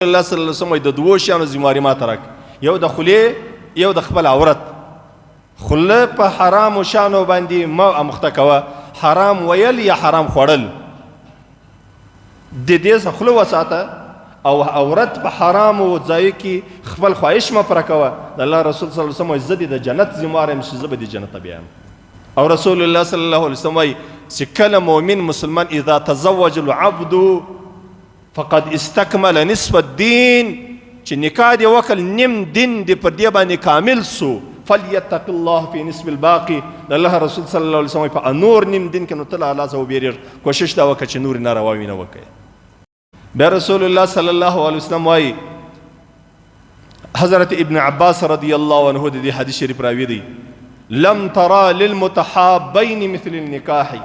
الله صلی الله علیه وسلم د دوو شیانو ذمہواري ما ته راک، یو د خولې، یو د خپل عورت. خوله په حرامو شیانو باندې مه اموخته کوه، حرام ویل یا حرام خوړل، د دې څخه خوله وساته، او عورت په حرامو ځای کې خپل خواهش مه پوره کوه. د الله رسول صلی الله علیه وسلم وایي زه دې د جنت ذمهوار یم چې زه به دې جنت ته بیایم. او رسول الله صلی الله علیه وسلم وایي چې کله مؤمن مسلمان اذا تزوج العبد فقد استکمل نصف الدین، چې نکاح دې وکړ نیم دین دې پر دې باندې کامل سو، فلیتق الله فی نصف الباقی. د الله رسول صلی الله علیه وسلم په نور نیم دین کې نو ته له الله څخه وبېرېږه، کوشش دا وکړه چې نورې نارواوې نه وکړې. بیا رسول الله صلی الله علیه وسلم وایي، حضرت ابن عباس رضی الله عنه د دې حدیث شریف راوی دی، لم ترى للمتحابين مثل النکاح،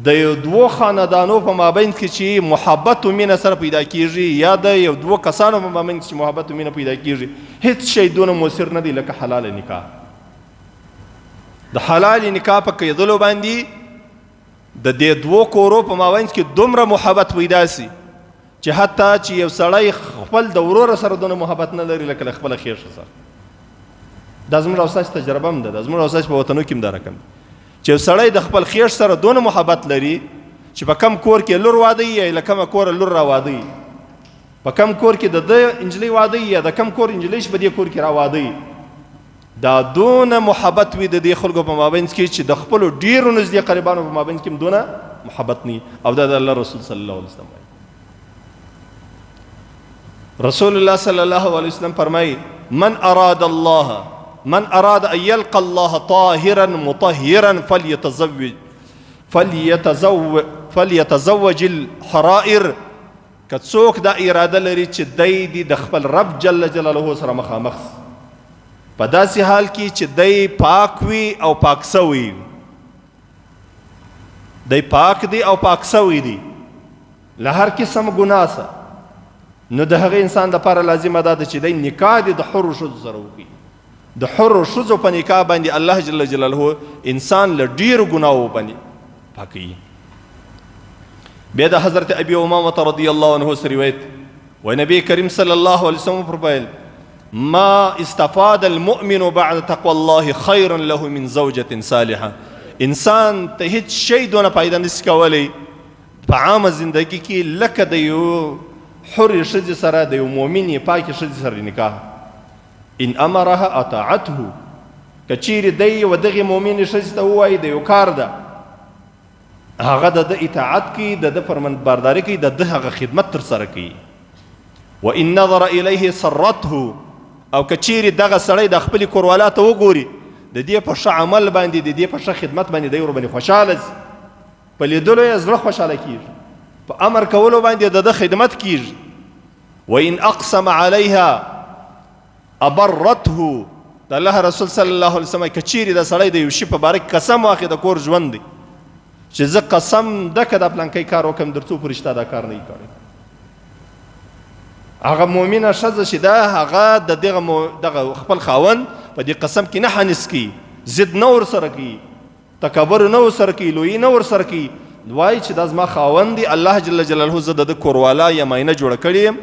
د یو دوو خاندانو په مابین کې چې محبت او مینه سره پیدا کیږي، یا د یو دوو کسانو په مابین کې چې محبت او مینه پیدا کیږي، هیڅ شی دونه موثر نه دی لکه حلال نکاح. د حلال نکاح په کېدلو باندې د دې دوو کورو په مابین کې دومره محبت پیدا سي چې حتی چې یو سړی خپل د ورور سره دونه محبت نه لري لکه له خپله خېښه سره. دا زموږ او ستاسې تجربه هم ده، دا زموږ او ستاسې په وطنو کې هم دا رقم دی چې یو سړی د خپل خېښ سره دونه محبت لري چې په کم کور کې لور واده یا له کومه کوره لور را واده، په کم کور کې د ده نجلۍ واده یا د کم کور نجلۍ چې په دې کور کې را واده، دا دونه محبت وي د دې خلکو په مابین کې چې د خپلو ډېرو نږدې قریبانو په مابین کې هم دونه محبت نه. او دا د الله رسول صلی الله علیه وسلم وایي. رسول الله صلی الله علیه وسلم فرمایي، من اراد الله من اراد ان يلقى الله طاهرا مطهرا فليتزوج فليتزوج فليتزوج الحرائر. که څوک دا اراده لري چې دی دې د خپل رب جل جلاله سره مخامخ په داسې حال کې چې دی پاک وي او پاک سوی، دی پاک دی او پاک سوی دی له هر قسم ګناه سره، نو د هغه انسان لپاره لازمه ده چې دی نکاح دې د حرو ښځو سره وکړي. د حرو ښځو په نکاح باندې الله جل جلاله انسان له ډېرو ګناوو باندې پاکوي. بیا د حضرت ابي امامه رضی الله عنه سره روایت و نبی کریم صلی الله علیه وسلم فرمایل، ما استفاد المؤمن بعد تقوى الله خيرا له من زوجة صالحة. انسان ته هیڅ شی دونه فایده نشي کولی په عامه زندگی کې لکه د یو حرې ښځې سره، د یو مؤمنې پاکې ښځې سره نکاح. ان امرها اطاعته، که چیرې دی یوه دغې مؤمنې ښځې ته ووایي د یو کار ده، هغه د ده اطاعت کوي، د ده فرمانبرداري کوي، د ده هغه خدمت ترسره کوي. وان نظر الیه سرته، او که چیرې دغه سړی د خپلې کوروالا ته وګوري، د دې په ښه عمل باندې، د دې په ښه خدمت باندې دی ورباندې خوشحاله سي، په لیدلو یې زړه خوشحاله کیږي، په امر کولو باندې د ده خدمت کیږي. وان اقسم علیها ابرته، د الله رسول صلی الله علیه وسلم که چیرې د سړی د یو شي په باره کې قسم واخلي، د کور ژوند دی چې زه قسم ده که دا پلانکی کار وکړم در څو پورې چې تا دا کار نه وي کړی. هغه مؤمنه ښځه چې ده هغه د دغه دغه خپل خاوند په دې قسم کې نه حنیس کوي، ضد نه ورسره کوي، تکبر نه ورسره کوي، لویي نه ورسره کوي، وایي چې دا زما خاوند دی، الله جل جلاله زه د ده کوروالا یا ماینه جوړه کړې یم،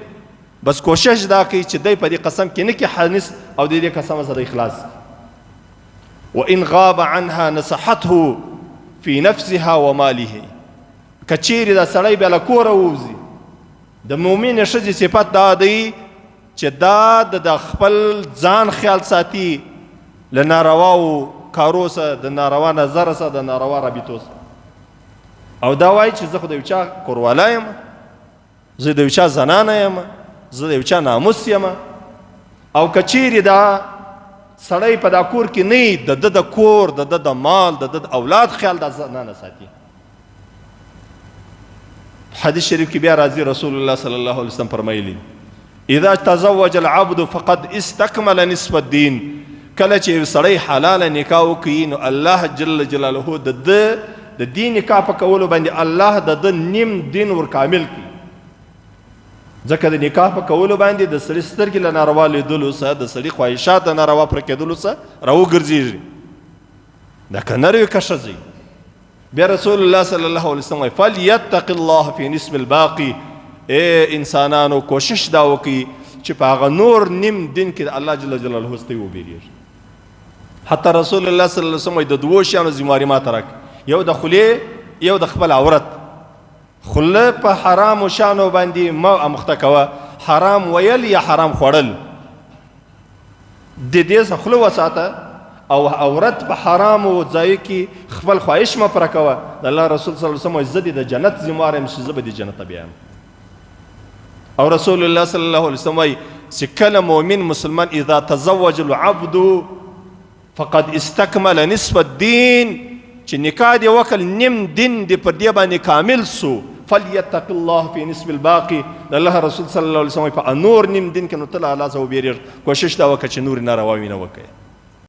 بس کوشش دا کوي چې دی په دې قسم کې نه کې حنیس او د دې قسم سره اخلاص. وان غاب عنها نصحته فی نفسها وماله، که چیرې دا سړی بیا له کوره ووځي، د مؤمنې ښځې صفت دا دی چې دا د خپل ځان خیال ساتي له نارواو کارو سره، د ناروا نظر سره، د ناروا رابطو سره، او دا وایي چې زه خو د یو چا کوروالا یم، زه د یو چا زنانه یم، زه د یو چا ناموس یم. او که چیرې دا سړی په دا کور کې نه، د ده د کور، د ده د مال، د ده د اولاد خیال دا زنانه ساتي. حدیث شریف کې بیا راځي، رسول الله صلی الله علیه وسلم فرمایلی، اذا تزوج العبد فقد استكمل نصف الدين. کله چې یو سړی حلاله نکاح وکړي نو الله جل جلاله د ده د دې نکاح په کولو باندې الله د ده نیم دین ور کامل کړي. ځکه د نکاح په کولو باندې د سړي سترګې له ناروا لیدلو څخه، د سړي خواهشات د ناروا پر کېدلو څخه راوګرځېږي. دا که نر وي که ښځه. بیا رسول الله صلی الله علیه وسلم وایي، فلیتق الله فی نصف الباقي. اے انسانانو، کوشش دا وکړئ چې په هغه نور نیم دین کې د الله جل جلاله څخه وبېرېږئ. حتی رسول الله صلی الله علیه وسلم د دوو شیانو ذمہواري ما ته راکړه، یو د خولې، یو د خپل عورت. خوله په حرامو شیانو باندې مه اموخته کوه، حرام ویل یا حرام خوړل، د دې څخه خوله وساته، او عورت په حرامو ځای کې خپل خواهش مه پوره کوه. د الله رسول صلی الله علیه وسلم وایي، زه دې د جنت ذمهوار یم چې زه به دې جنت ته بیایم. او رسول الله صلی الله علیه وسلم وایي چې کله مؤمن مسلمان اذا تزوج العبد فقد استکمل نصف الدین، چې نکاح دې وکړ نیم دین دې پر دې باندې کامل سو، فلیتق الله فی نصف الباقی. د الله رسول صلی الله علیه وسلم په نور نیم دین کې نو ته له الله څخه وبېرېږه، کوشش دا وکړه چې نور ناروا وینه وکړې.